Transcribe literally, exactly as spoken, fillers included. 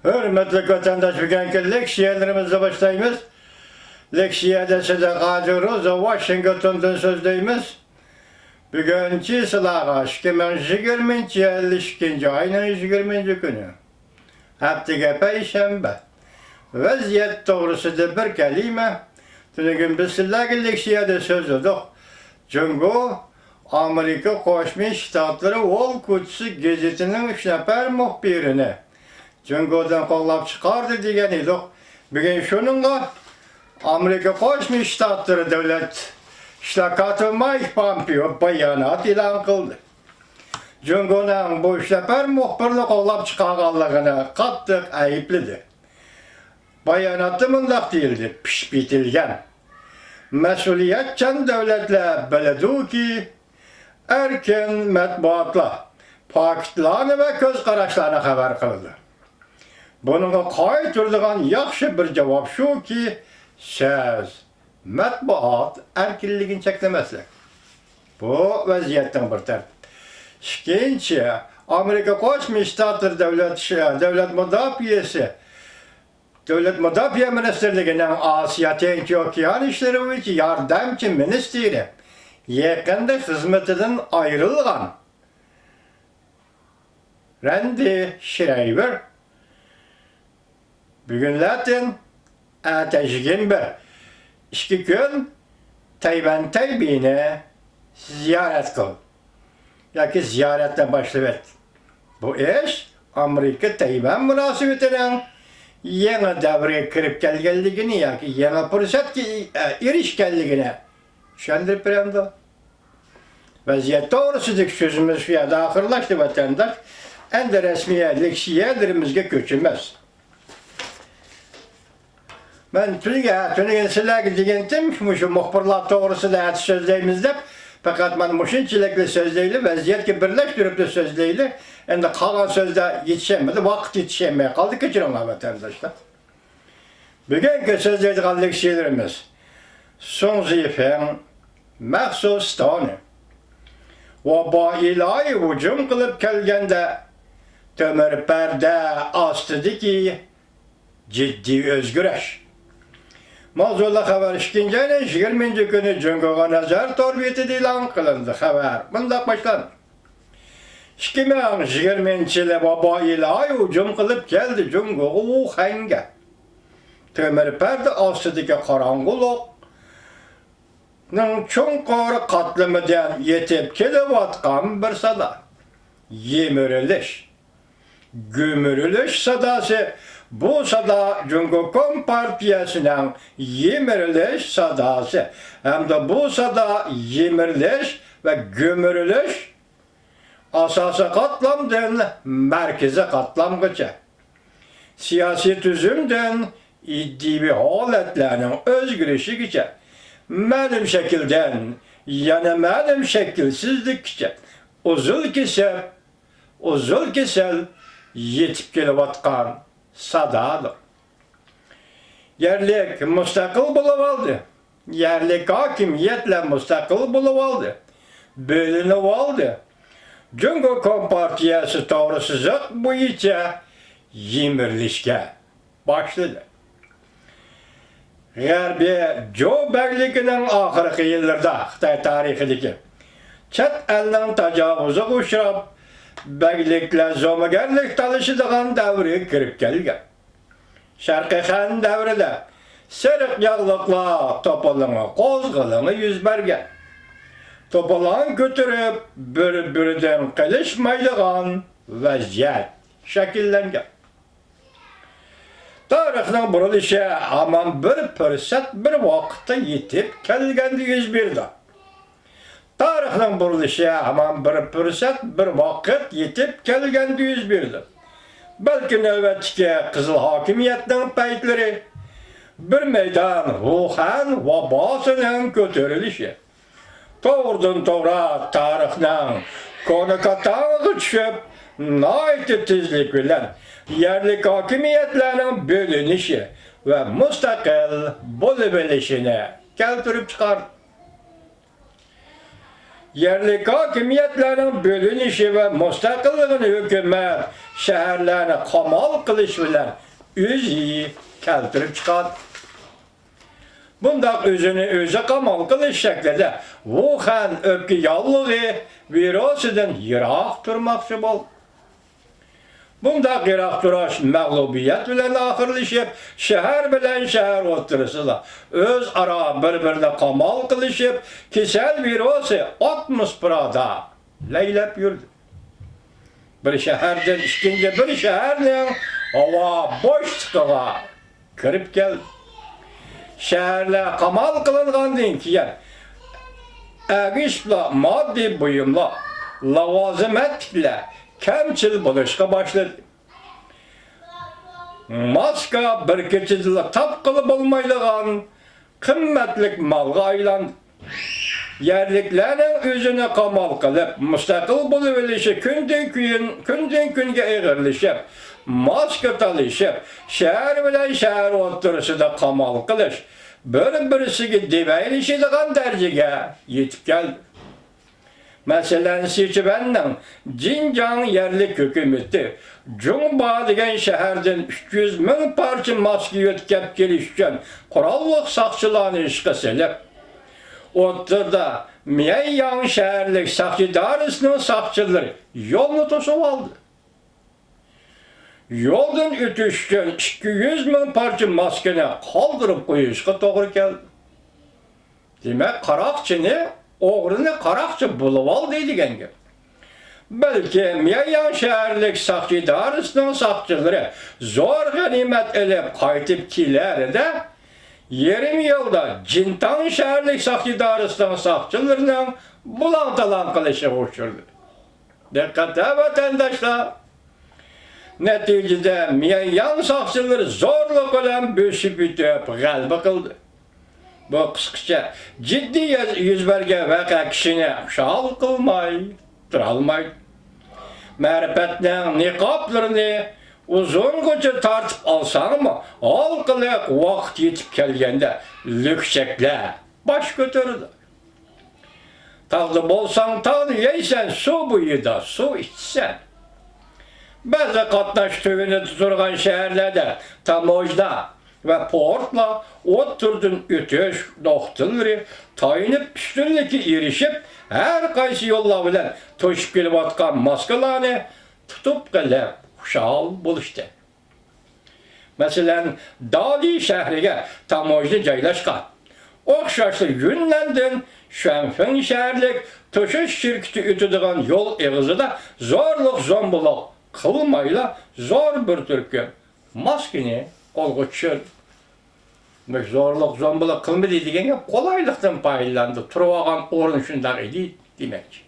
ھۆرمەتلىك ۋەتەنداش، بۈگۈنكى لېكسىيەلىرىمىزنى باشلايمىز. لېكسىيەدە سىدىق ھاجى روزا ۋاشىنگتوندىن سۆزلەيمىز. بۈگۈن چىسلاغا ئىككى مىڭ يىگىرمىنچى يىل ئىككىنچى ئاينىڭ يىگىرمىنچى كۈنى. ھەپتىگە پەيشەنبە. ۋەزىيەت توغرىسىدا بىر كەلىمە. تۈنۈگۈن بىز سىلەرگە لېكسىيەدە سۆزلىدۇق. جۇڭگو ئامېرىكا قوشما شتاتلىرى ۋول كوچىسى گېزىتىنىڭ ئۈچ نەپەر مۇخبىرىنى جۇڭگودىن قوغلاپ چىقاردى دېگەن ئىدۇق. بۈگۈن شۇنىڭغا ئامېرىكا قوشما شتاتلىرى دۆلەت ئىشلار كاتىپى مايك پامپېئو بايانات ئېلان قىلدى. جۇڭگونىڭ بۇ ئۈچ نەپەر مۇخبىرنى قوغلاپ چىقارغانلىقىنى قاتتىق ئەيىبلىدى. باياناتتا مۇنداق دېيىلدى: پىشىپ يېتىلگەن، مەسئۇلىيەتچان دۆلەتلەر بىلىدۇكى، ئەركىن مەتبۇئاتلار پاكىتلارنى ۋە كۆز قاراشلارنى خەۋەر قىلىدۇ. بۇنىڭغا قايتۇرىدىغان ياخشى بىر جاۋاب شۇكى، سىز مەتبۇئات ئەركىنلىكىنى چەكلىمەسلىك. بۇ ۋەزىيەتنىڭ بىر تەرىپى. ئىككىنچى، ئامېرىكا قوشما شتاتلىرى دۆلەت، دۆلەت مۇداپىئەسى، دۆلەت مۇداپىئە مىنىستىرلىكىنىڭ ئاسىيا تىنچ ئوكيان ئىشلىرى بويىچە ياردەمچى مىنىستىرى، يېقىندا خىزمىتىدىن ئايرىلغان رەندى شرەيۋېر بۈگۈنلەتىن ئەتە يىگىرمە بىر، ئىككى كۈن تەيۋەن تەيبېينى زىيارەت قىلدى ياكى زىيارەتنى باشلىۋەتتى. بۇ ئىش ئامېرىكا تەيۋەن مۇناسىۋىتىنىڭ يېڭى دەۋرگە كىرىپ كەلگەنلىكىنى ياكى يېڭى پۇرسەتكە ئېرىشكەنلىكىنى چۈشەندۈرۈپ بېرەمدۇ؟ ۋەزىيەت توغرىسىدىكى سۆزىمىز شۇ يەردە ئاخىرلاشتى، ۋەتەنداش. ئەمدى رەسمىي لېكسىيەلىرىمىزگە كۆچىمىز. مەن تۈنۈگۈن، تۈنۈگۈن سىلەرگە دېگەنتىم، مۇشۇ مۇخبىرلار توغرىسىدا ئەتە سۆزلەيمىز دەپ، پەقەت مانا مۇشۇنچىلىكلا سۆزلەيلى، ۋەزىيەتكە بىرلەشتۈرۈپلا سۆزلەيلى. ئەمدى قالغان سۆزلەر يېتىشەلمىدى، ۋاقىت يېتىشەلمەي قالدى، كەچۈرۈڭلار ۋەتەنداشلار. بۈگۈنكى سۆزلەيدىغان لېكسىيەلىرىمىز سۇڭ زىفېڭ مەخسۇس ستانى. ۋابا ئىلاھى ھۇجۇم قىلىپ كەلگەندە، تۆمۈر پەردە ئاستىدىكى جىددىي ئۆزگىرىش. ماۋزۇلۇق خەۋەر ئىككىنچى ئاينىڭ يىگىرمىنچى كۈنى جۇڭگوغا نەزەر تور بېتىدە ئېلان قىلىندى. خەۋەر مۇنداق باشلاندى. ئىككى مىڭ يىگىرمىنچى يىلى ۋابا ئىلاھى ھۇجۇم قىلىپ كەلدى جۇڭگوغا، ۋۇخەنگە. تۆمۈر پەردە ئاستىدىكى قاراڭغۇلۇقنىڭ چوڭقۇر قاتلىمىدىن يېتىپ كېلىۋاتقان بىر سادا. يىمىرىلىش، گۈمۈرۈلۈش ساداسى. بۇ سادا جۇڭگو كومپارتىيەسىنىڭ يىمىرىلىش ساداسى ھەمدە بۇ سادا يىمىرىلىش ۋە گۈمۈرۈلۈش ئاساسىي قاتلامدىن مەركىزىي قاتلامغىچە، سىياسىي تۈزۈمدىن ئىدىيىۋى ھالەتلەرنىڭ ئۆزگىرىشىگىچە، مەلۇم شەكىلدىن يەنە مەلۇم شەكىلسىزلىككىچە ئۇزۇل كېسىپ، ئۇزۇل كېسىل يېتىپ كېلىۋاتقان سادادۇر. يەرلىك مۇستەقىل بولۇۋالدى. يەرلىك ھاكىمىيەتلەر مۇستەقىل بولۇۋالدى. بۆلۈنۈۋالدى. جۇڭگو كومپارتىيەسى توغرا سىزىق بويىچە يىمىرىلىشكە باشلىدى. غەربىي جو بەگلىكىنىڭ ئاخىرقى يىللىرىدا خىتاي تارىخىدىكى چەت ئەلنىڭ تاجاۋۇزىغا ئۇچراپ، بەگلىكلەر زومىگەرلىك تالىشىدىغان دەۋرگە كىرىپ كەلگەن. شەرقىي خەن دەۋرىدە سېرىق ياغلىقلار توپىلىڭى قوزغىلىڭى يۈز بەرگەن. توپىلاڭ كۆتۈرۈپ، بىر-بىرىدىن قېلىشمايدىغان ۋەزىيەت شەكىللەنگەن. تارىخنىڭ بۇرۇلۇشى ھامان بىر پۇرسەت، بىر ۋاقىتتا يېتىپ كەلگەندە يۈز بېرىدۇ. تارىخنىڭ بۇرۇلۇشى ھامان بىر پۇرسەت، بىر ۋاقىت يېتىپ كەلگەندە يۈز بېرىدۇ. بەلكى نۆۋەتتىكى قىزىل ھاكىمىيەتنىڭ پەيتلىرى، بىر مەيدان ۋۇخەن ۋاباسىنىڭ كۆتۈرۈلۈشى، توغرىدىن توغرا تارىخنىڭ كونا كاتاڭىغا چۈشۈپ، ناھايىتى تېزلىك بىلەن يەرلىك ھاكىمىيەتلەرنىڭ بۆلۈنۈشى ۋە مۇستەقىل بولۇۋېلىشىنى كەلتۈرۈپ چىقاردى. يەرلىك ھاكىمىيەتلەرنىڭ بۆلۈنۈشى ۋە مۇستەقىللىقىنى ھۆكۈمەت شەھەرلەرنى قامال قىلىش بىلەن ئۆزى كەلتۈرۈپ چىقاردى. بۇنداق ئۆزىنى ئۆزى قامال قىلىش شەكلىدە ۋۇخەن ئۆپكە ياللۇغى ۋىرۇسىدىن يىراق تۇرماقچى بولدى. بۇنداق يىراق تۇرۇش مەغلۇبىيەت بىلەن ئاخىرلىشىپ، شەھەر بىلەن شەھەر ئوتتۇرىسىدا ئۆزئارا بىر-بىرىنى قامال قىلىشىپ، كېسەل ۋىرۇسى ئاتموسفېرادا لەيلەپ يۈردى. بىر شەھەردىن ئىككىنچى بىر شەھەرنىڭ ھاۋا بوشلۇقىغا كىرىپ كەلدى. شەھەرلەر قامال قىلىنغاندىن كېيىن، ئەگىشىپلا ماددىي بۇيۇملار، لاۋازىمەتلىكلەر كەمچىل بولۇشقا باشلىدى. ماسكا بىر كېچىدىلا تاپقىلى بولمايدىغان قىممەتلىك مالغا ئايلاندى. يەرلىكلەرنىڭ ئۆزىنى قامال قىلىپ، مۇستەقىل بولۇۋېلىشى كۈندىن كۈن، كۈندىن كۈنگە ئېغىرلىشىپ، ماسكا تالىشىپ، شەھەر بىلەن شەھەر ئوتتۇرىسىدا قامال قىلىش، بىر-بىرسىگە دېۋەيلىشىدىغان دەرىجىگە يېتىپ كەلدى. مەسىلەن، سىچۈەننىڭ جىنجاڭ يەرلىك ھۆكۈمىتى جۇڭبا دېگەن شەھەردىن ئۈچ يۈز مىڭ پارچە ماسكا يۆتكەپ كېلىش ئۈچۈن قوراللىق ساقچىلارنى ئىشقا سېلىپ، ئوتتۇرىدا ميەنياڭ شەھەرلىك ساقچى ئىدارىسىنىڭ ساقچىلىرى يولنى توسۇۋالدى. يولدىن ئۆتۈش ئۈچۈن ئىككى يۈز مىڭ پارچە ماسكىنى قالدۇرۇپ قويۇشقا توغرا كەلدى. دېمەك، قاراقچىنى، ئوغرىنى قاراقچى بولۇۋالدى دېگەن گەپ. بەلكى ميەنياڭ شەھەرلىك ساقچى ئىدارىسىنىڭ ساقچىلىرى زور غەنىيمەت ئېلىپ قايتىپ كېلەردە، يېرىم يولدا جىنتاڭ شەھەرلىك ساقچى ئىدارىسىنىڭ ساقچىلىرىنىڭ بۇلاڭ-تالاڭ قىلىشىغا ئۇچرىدى. دىققەت ۋەتەنداشلار! نەتىجىدە ميەنياڭ ساقچىلىرى زورلۇق بىلەن بۆسۈپ ئۆتۈپ غەلىبە قىلدى. بۇ قىسقىچە جىددىي يۈز، يۈز بەرگەن ۋەقە كىشىنى خۇشال قىلماي تۇرالمايدۇ. مەرىپەتنىڭ نىقابلىرىنى ئۇزۇنغىچە تارتىپ ئالساڭمۇ، ھالقىلىق ۋاقىت يېتىپ كەلگەندە لۈكچەكلەر باش كۆتۈرىدۇ. تاغدا بولساڭ تاغنى يەيسەن، سۇ بويىدا سۇ ئىچىسەن. بەزى قاتناش تۈۋىنىدە تۇرغان شەھەرلەردە تاموژنا ۋە پورتلار ئوتتۇرىدىن ئۆتۈش نۇقتىلىرى تايىنىپ ئۈستۈنلۈككە ئېرىشىپ، ھەر قايسى يوللار بىلەن توشۇپ كېلىۋاتقان ماسكىلارنى تۇتۇپ قېلىپ خۇشال بولۇشتى. مەسىلەن، دالى شەھىرىگە تاموژنا جايلاشقان. ئوخشاشلا يۈننەندىن شۈەنفېڭ شەھەرلىك توشۇش شىركىتى ئۆتىدىغان يول ئېغىزىدا زورلۇق زومبىلىق قىلمايلا زور بىر تۈركۈم ماسكىنى قولغا چۈشۈردى. دېمەك، زورلۇق زومبىلىق قىلمىدى دېگەن گەپ قولايلىقتىن پايدىلاندى، تۇرۇۋالغان ئورۇن شۇنداق ئىدى دېمەكچى.